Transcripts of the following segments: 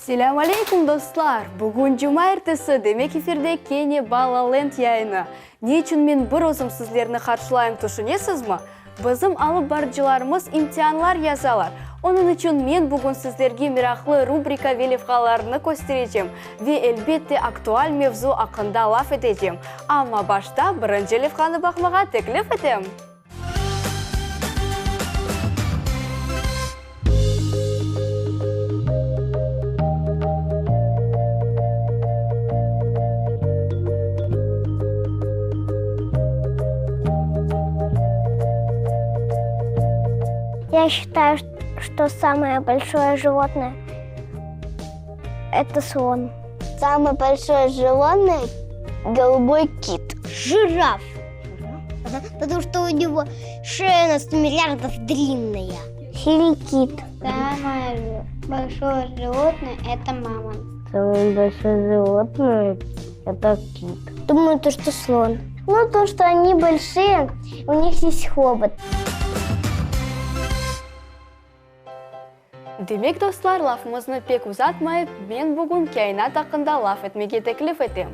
Selâm aleyküm, dostlar! Bugün cumaertesi, demek efirde kene Balalend yayını. Ne içün men bir özüm sizlerni qarşılayım tüşünesizmi? Bizim alıp barıcılarımız imtianlar yazalar. Onıñ içün men bugün sizlerge meraqlı rubrika ve levhalarnı kösterecem ve, elbette, aktual mevzu aqqında laf etecem. Amma başta birinci levhanı baqmağa teklif etem. Я считаю, что самое большое животное – это слон. Самое большое животное – голубой кит. Жираф. Потому что у него шея на 100 миллиардов длинная. Синий кит. Самое большое животное – это мамонт. Самое большое животное – это кит. Думаю, то, что слон. Ну, то, что они большие, у них есть хобот. Demek, dostlar, lafımıznı pek uzatmayıp, men bugün kâinat aqqında laf etmege teklif etem.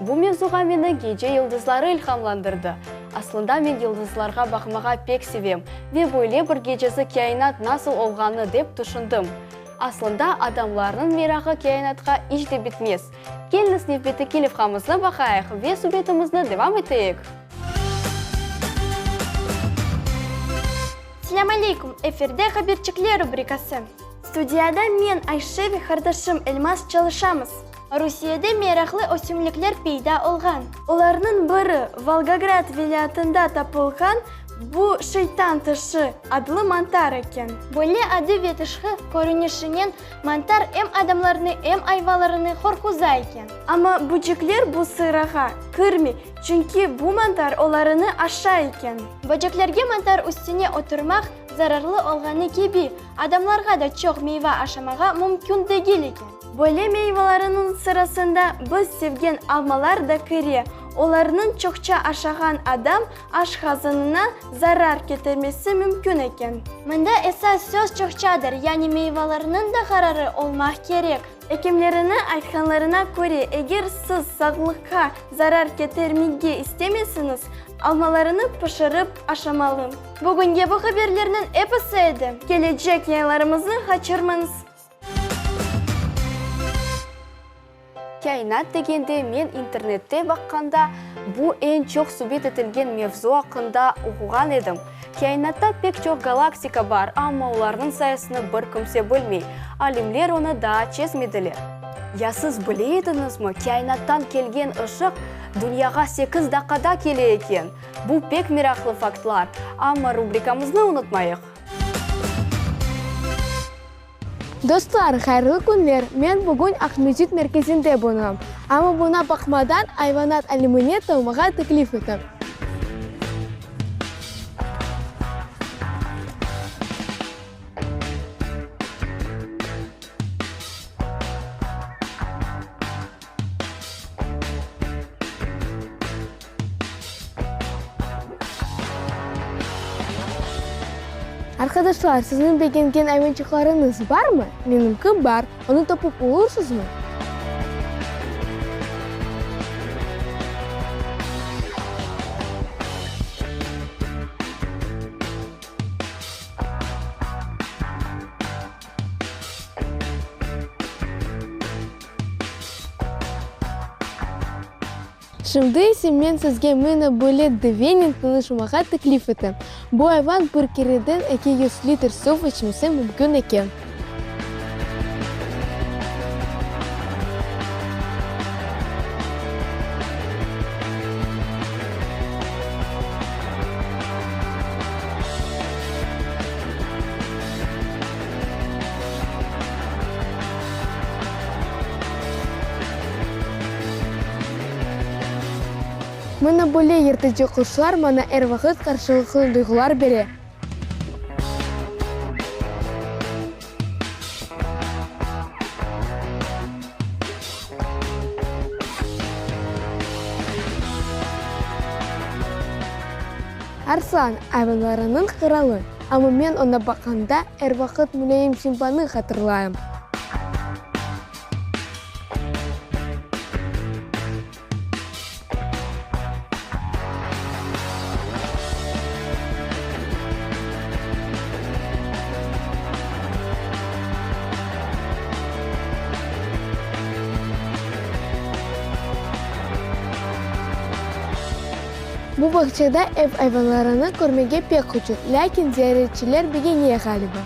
Bu mevzuğa meni gece yıldızları ilhamlandırdı. Aslında men yıldızlarğa baqmağa pek sevem ve böyle bir gecesi kâinat nasıl olğanı dep tüşündim. Aslında adamlarnıñ merağı kâinatqa iç de bitmez. Keliñiz nevbetteki levhamıznı baqayıq ve subetimizni devam eteyik. Selâm aleyküm, efirde Haberçikler rubrikası. Studiyada men, Ayşe ve qardaşım Elmaz çalışamız. Rusiyede meraqlı ösümlikler peyda olğan. Olarnıñ biri, Volgograd vilâyetında tapılğan bu şeytan tişi adlı mantar eken. Böyle adı ve tışqı körünişinen mantar em adamlarnı, em ayvalarnı qorquza eken. Amma böcekler bu sırağa kirmey, Çünki bu mantar olarını aşay eken. Böceklerge mantar üstüne oturmaq zararlı olğanı kibi, adamlarğa da çoq meyva aşamağa mümkün degil eken. Böyle meyvalarınıñ sırasında biz sevgen almalar da kire. Olarnıñ çoqça aşağan adam aşqazanına zarar ketirmesi mümkün eken. Mında esas söz çoqçadır, yani meyvalarnıñ da qararı olmaq kerek. Ekimleriniñ aytqanlarına köre, eger siz sağlıqqa zarar ketirmege istemesiñiz, almalarını pişirip aşamalı. Bugünge bu haberlerniñ episi edi. Kelecek yayınlarımıznı qaçırmañız. Kâinat degende men internette baqqanda bu eñ çoq subet etilgen mevzu aqqında oquğan edim. Kâinatta pek çoq galaktika bar, amma olarnıñ sayısını bir kimse bilmey. Alimler onı daa çezmediler. Ya siz bile ediñizmi, kâinattan kelgen ışıq Dünyağa sekiz daqqada kele eken? Bu pek meraqlı faktlar, amma rubrikamıznı unutmayıq. Dostlar, hayırlı künler! Men bugün Aqmescit merkezinde bulunam. Amma buña baqmadan, ayvanat alemine tolmağa teklif etem. Arqadaşlar, siziñ begengen ayvançıqlarıñız barmı? Menimki bar. Onı tapıp olursızmı? Şimdi ise men sizge mına böyle devenen tanışmağa teklif etem. Bu ayvan bir kereden 200 litr suv içmesi mümkün eken. Mına böyle yırtıcı quşlar maña er vaqıt qarşılıqlı duyğular bere. Arslan, ayvanlarınıñ qıralı. Amma men oña baqqanda, er vaqıt mulâyim Simbanı hatırlayım. Bu bağçada ev ayvanlarını körmege pek hucur, lâkin ziyaretçiler begene ğaliba.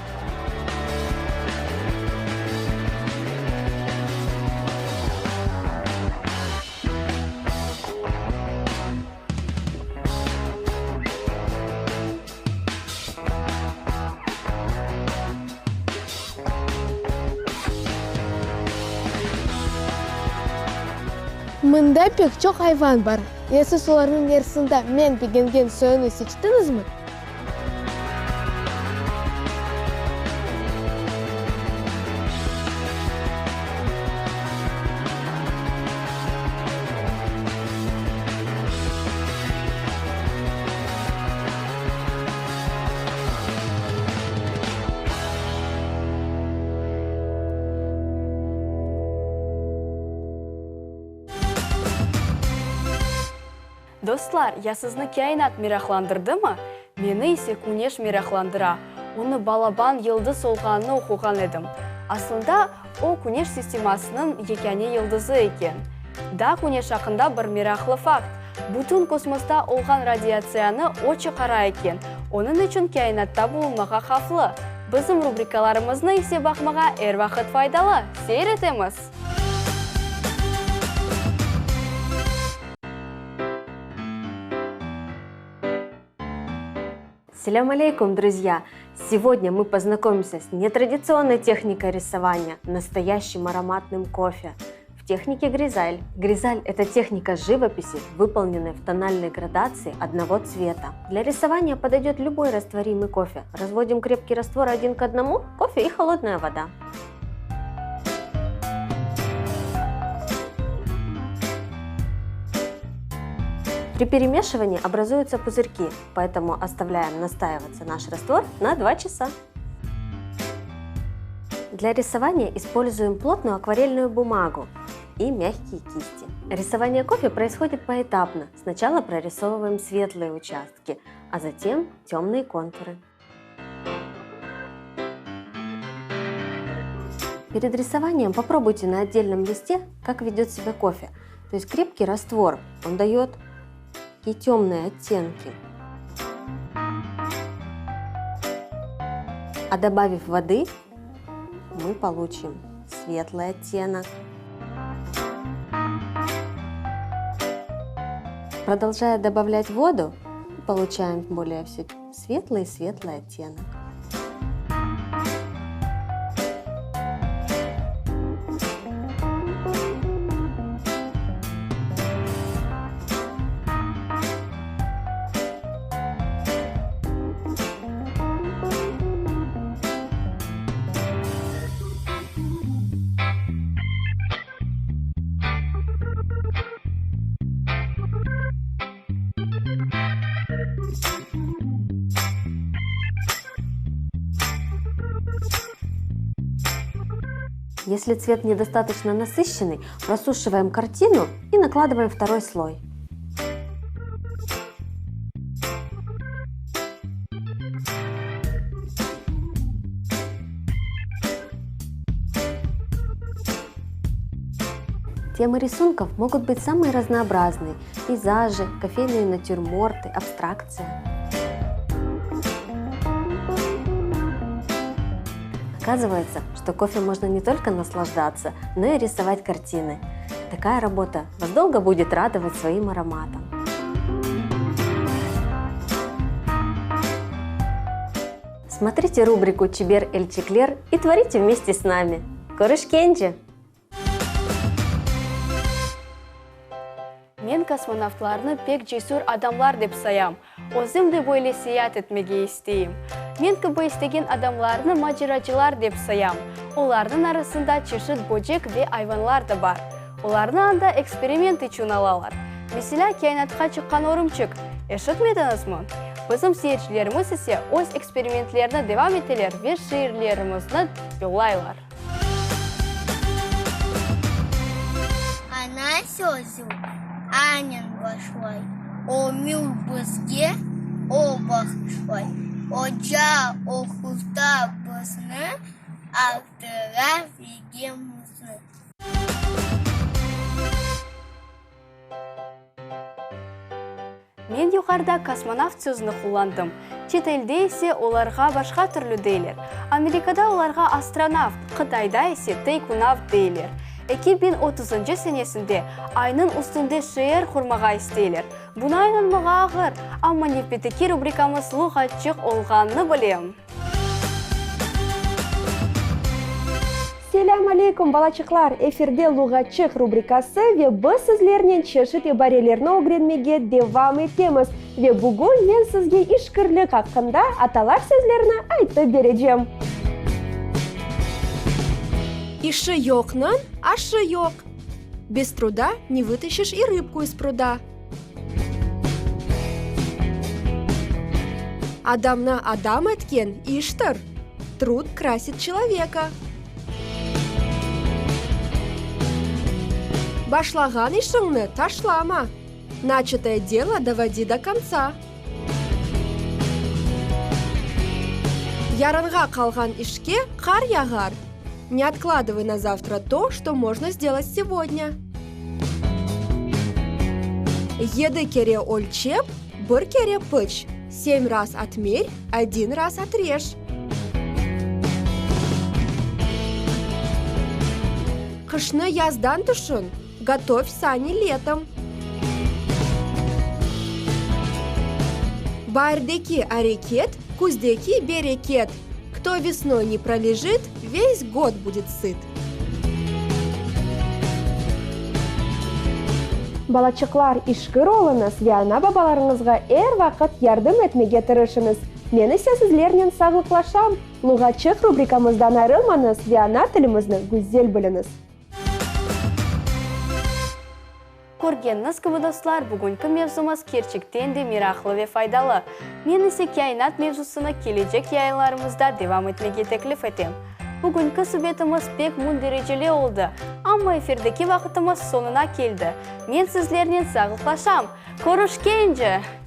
Mında pek çoq ayvan bar. Ya siz olarnıñ arasında men begengen soyunı seçtiñizmi? Dostlar, ya sizni kâinat meraqlandırdımı? Meni ise küneş meraqlandıra. Onı balaban yıldız olğanını oquğan edim. Aslında, o, küneş sistemasınıñ yekâne yıldızı eken. Daa küneş aqqında bir meraqlı fakt, bütün kosmosta olğan radiatsiyanı o çıqara eken, onıñ içün kâinatta bulunmağa havflı. Bizim rubrikalarımıznı ise baqmağa er vaqıt faydalı. Seyir etemiz! Selâm aleykum, druzya! Сегодня мы познакомимся с нетрадиционной техникой рисования, настоящим ароматным кофе в технике гризайль. Гризайль – это техника живописи, выполненная в тональной градации одного цвета. Для рисования подойдет любой растворимый кофе. Разводим крепкий раствор один к одному, кофе и холодная вода. При перемешивании образуются пузырьки, поэтому оставляем настаиваться наш раствор на 2 часа. Для рисования используем плотную акварельную бумагу и мягкие кисти. Рисование кофе происходит поэтапно. Сначала прорисовываем светлые участки, а затем темные контуры. Перед рисованием попробуйте на отдельном листе, как ведет себя кофе. То есть крепкий раствор, он дает такие темные оттенки. А добавив воды, мы получим светлый оттенок. Продолжая добавлять воду, получаем более все светлый и светлый оттенок. Если цвет недостаточно насыщенный, просушиваем картину и накладываем второй слой. Темы рисунков могут быть самые разнообразные – пейзажи, кофейные натюрморты, абстракция. Оказывается, что кофе можно не только наслаждаться, но и рисовать картины. Такая работа вас долго будет радовать своим ароматом. Смотрите рубрику «Чебер Эль Чеклер» и творите вместе с нами. Körüşkence! Men kosmonavtlarnı pek cesür adamlar dep sayam. Özüm de böyle seyaat etmege isteyim. Men kibi istegen adamlarnı maceracılar dep sayam. Olarnıñ arasında çeşit böcek ve ayvanlar da bar. Olarnı anda eksperiment içün alalar. Meselâ, kâinatqa çıqqan örümçik. Eşitmediñizmi? Bizim seyircilerimiz ise öz eksperimentlerini devam eteler ve şiirlerimizni yollaylar. Ana sözü anen başlay, Ömür bizge o bağışlay. Oca oquta bizni, Arttıra bilgimizni. Men yuqarıda kosmonavt sözüni qullandım. Çet elde ise olarğa başqa türlü deyler. Amerikada olarğa astronavt, Qıtayda ise taykunavt deyler. 2030-ncı senesinde Aynıñ üstünde şeer qurmağa isteyler. Buna inanmağa ağır, amma nevbetteki rubrikamız luğatçıq olğanını bilem. Selâm aleyküm, balaçıqlar! Efirde Luğatçıq rubrikası ve biz sizlernen çeşit ibarelerni ögrenmege devam etemiz. Ve bugün men sizge işkirlik aqqında atalar sözlerini aytıp berecem. İşi yoqnıñ aşı yoq. Bez truda ne vıtaşiş i rıbku iz pruda. Adamnı adam etken iştir. Trud krasit çeloveka. Başlağan işiñni taşlama. Načatoye delo dovodi do kontsa. Yarınğa qalğan işke qar yağar. Ne otkladıvay na zavtra to, çto mojno sdelat segodnâ. Yedi kere ölçep, bir kere pıç, Sem raz otmer, odin raz otrej. Qışnı yazdan tüşün, Gotov sani letom. Baardeki areket, küzdeki bereket, Kto vesnoy ne prolejit, ves god budet sıt. Balaçıqlar, işkir oluñız ve ana-babalarıñızğa er vaqıt yardım etmege tırışıñız. Men ise sizlernen sağlıqlaşam. Luğatçıq rubrikamızdan ayrılmañız ve ana tilimizni güzel biliñiz. Körgeniñiz kibi, dostlar, bugünki mevzumız kerçekten de meraqlı ve faydalı. Men ise kâinat mevzusını kelecek yayınlarımızda devam etmege teklif etem. Bugünki subetimiz pek mündericeli oldı, amma efirdeki vaqıtımız soñuna keldi. Men sizlernen sağlıqlaşam. Körüşkence!